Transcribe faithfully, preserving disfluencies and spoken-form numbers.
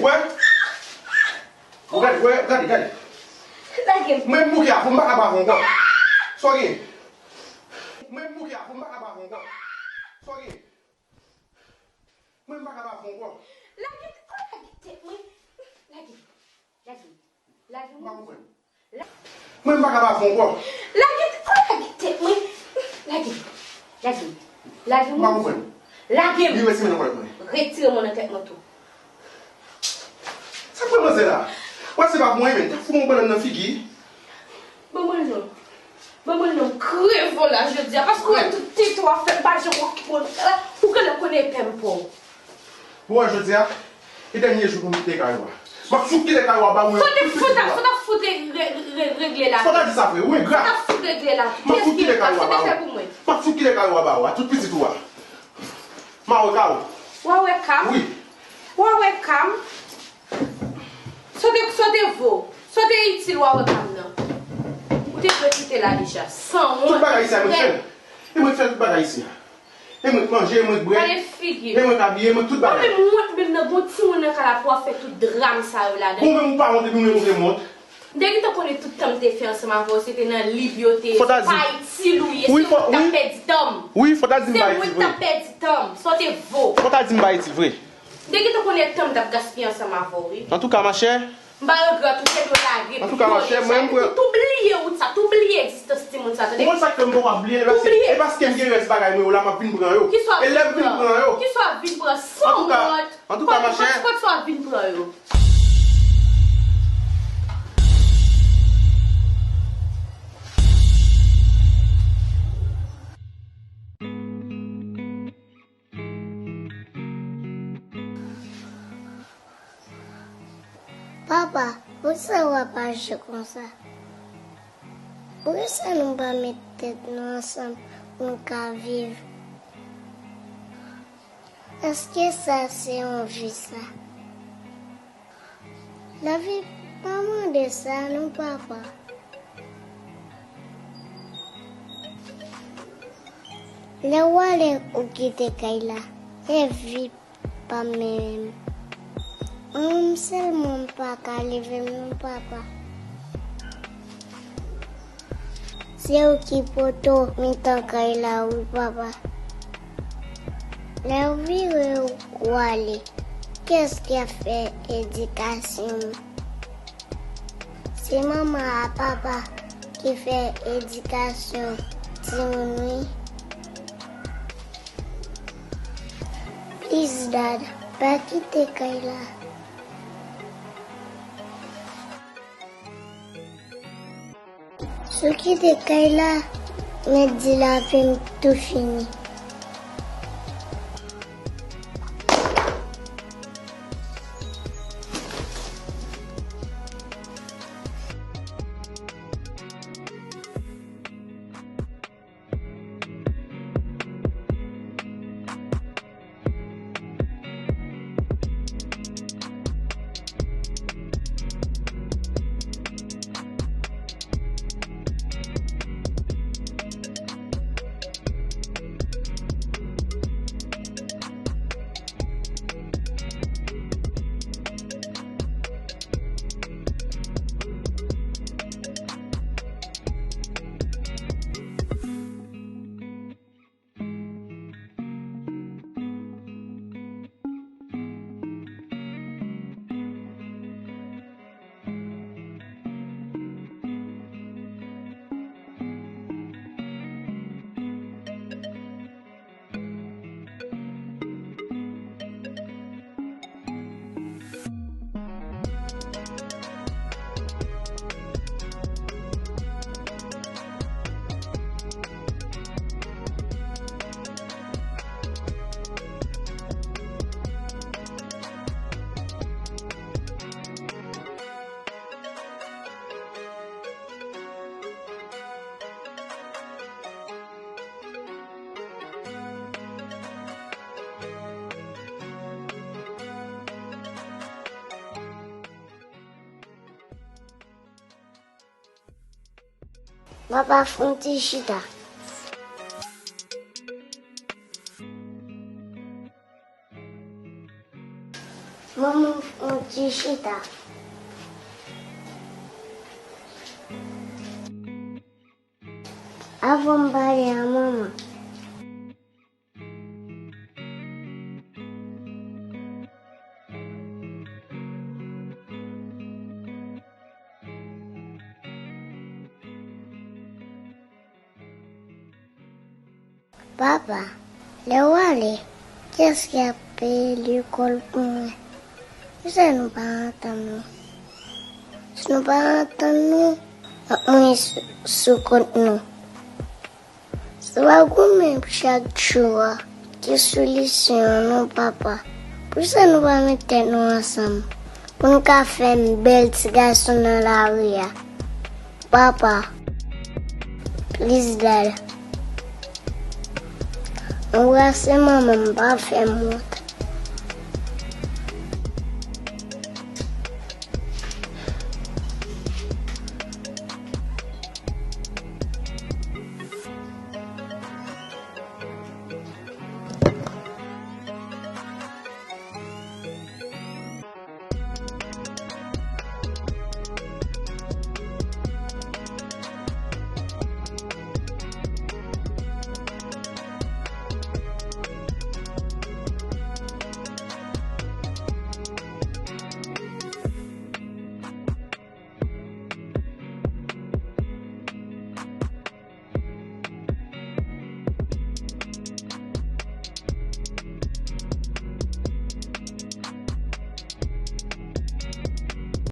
Wè? Ou gade, wè, gade, gade. Lage m. Mwen bouke a, pou m pa ka ba ankò. Sa w gen? Mwen bouke a, pou m pa ka ba ankò. Sa w gen? Mwen pa ka ba ankò. Lage, oh, lage tèt mwen. Lage. Lage. Lage. M pa konprann. Mwen pa ka ba ankò. Lage, oh, lage tèt mwen. Lage. Lage. Lage. M pa konprann. Lage m. Li retire nan kòlèt mwen. Retire mwen nan tèt mwen tou. Sa k pran manzè la? Wè se pa pou mwen menm. T ap fout mwen bannann nan figi. Ban mwen non. Ban mwen non. Kreve w la jodi a. Paske w wè tout tete w ap fè m pa janm okipe w la. Ou genlè konnen pè m pa w. Ou wè jodi a, e dènye jou pou m kite kay ou a. M ap fout kite kay ou a ba ou yo tout pitit ou a. Sa w t ap fout re- re- re- regle la tou? Sa w ta di sa vre? Ou engra. Sa w t ap fout regle la tou? M ap fout kite kay ou a ba ou. Sa w te fè pou mwen? M ap fout kite kay ou a ba ou a tout pitit ou a. M a wè ka w. W a wè ka m? Wi. W a wè ka m? Sa w te, sa w te vo? Sa w te itil w a wè ka m nan? Ou te dwe kite la deja. Sanwont. Tout bagay isi a mwen k fè l. E mwen k fè tout bagay isi a. E mwen k manje, e mwen k bwè. Gade figi. E mwen k abiye, e mwen k tout bagay. Ou menm wont menm nan gon timoun nan kay la pou w ap fè tout dram sa yo ladan. Ou menm ou pa wont epi ou menm ou gen wont. M te gentan konnen tout tan m te fè ansanm avè w, se te nan lib yo te ye. Fò ta di m. Se pa itil ou ye, se mwen ki t ap pèdi tan m. Wi, fò ta di m ba itil vre. Se mwen ki t ap pèdi tan m. Sa w te vo? Fò ta di m ba itil vre. M te gentan konnen tan m t ap gaspiye ansanm avè w, wi. Antouka, machè. M pa regrèt ou, kenbe w lage. Antouka, machè, mwen, m pran. Tou bliye wout sa, tou bliye egzistans timoun sa, tande? Ou konn sa k fè m poko ap bliye l? Paske, e paske m gen rès bagay mwen yo la, m ap vin pran yo. Kisa w ap vin pran? E lè m vin pran yo. Kisa w ap vin pran? San wont. Antouka, machè. Kot, kot, kot sa w ap vin pran yo? Papa, poukisa w ap aji konsa? Poukisa nou pa met tèt nou ansanm pou n ka viv? Èske sa se yon vi sa? Lavi pa mande sa non, papa. Lè w ale ou kite kay la, e vi pa menm. Mwen menm sèlman m pa ka leve m non, papa. Se ou ki poto mitan kay la wi, papa. Lè w vire w ale, kiyès ki ap fè edikasyon? Se manman ak papa ki fè edikasyon timoun wi. Please, Dad, pa kite kay la. Si w kite kay la, mèt di lavi m tou fini. Papa, fè yon ti chita. Manman, fè yon Ti chita. Avan m pale a manman. Papa, lè w ale, kiyès ki ap peye lekòl pou mwen? Poukisa nou pa antann nou? Si nou pa antann nou, n ap mouri sou, sou kont nou. Se pa goumen chak jou a ki solisyon an non, papa. Poukisa nou pa met tèt nou ansanm pou n ka fè bèl ti gason nan lari a? Papa, please, dad. Anbrase manman m, pa fè m wont.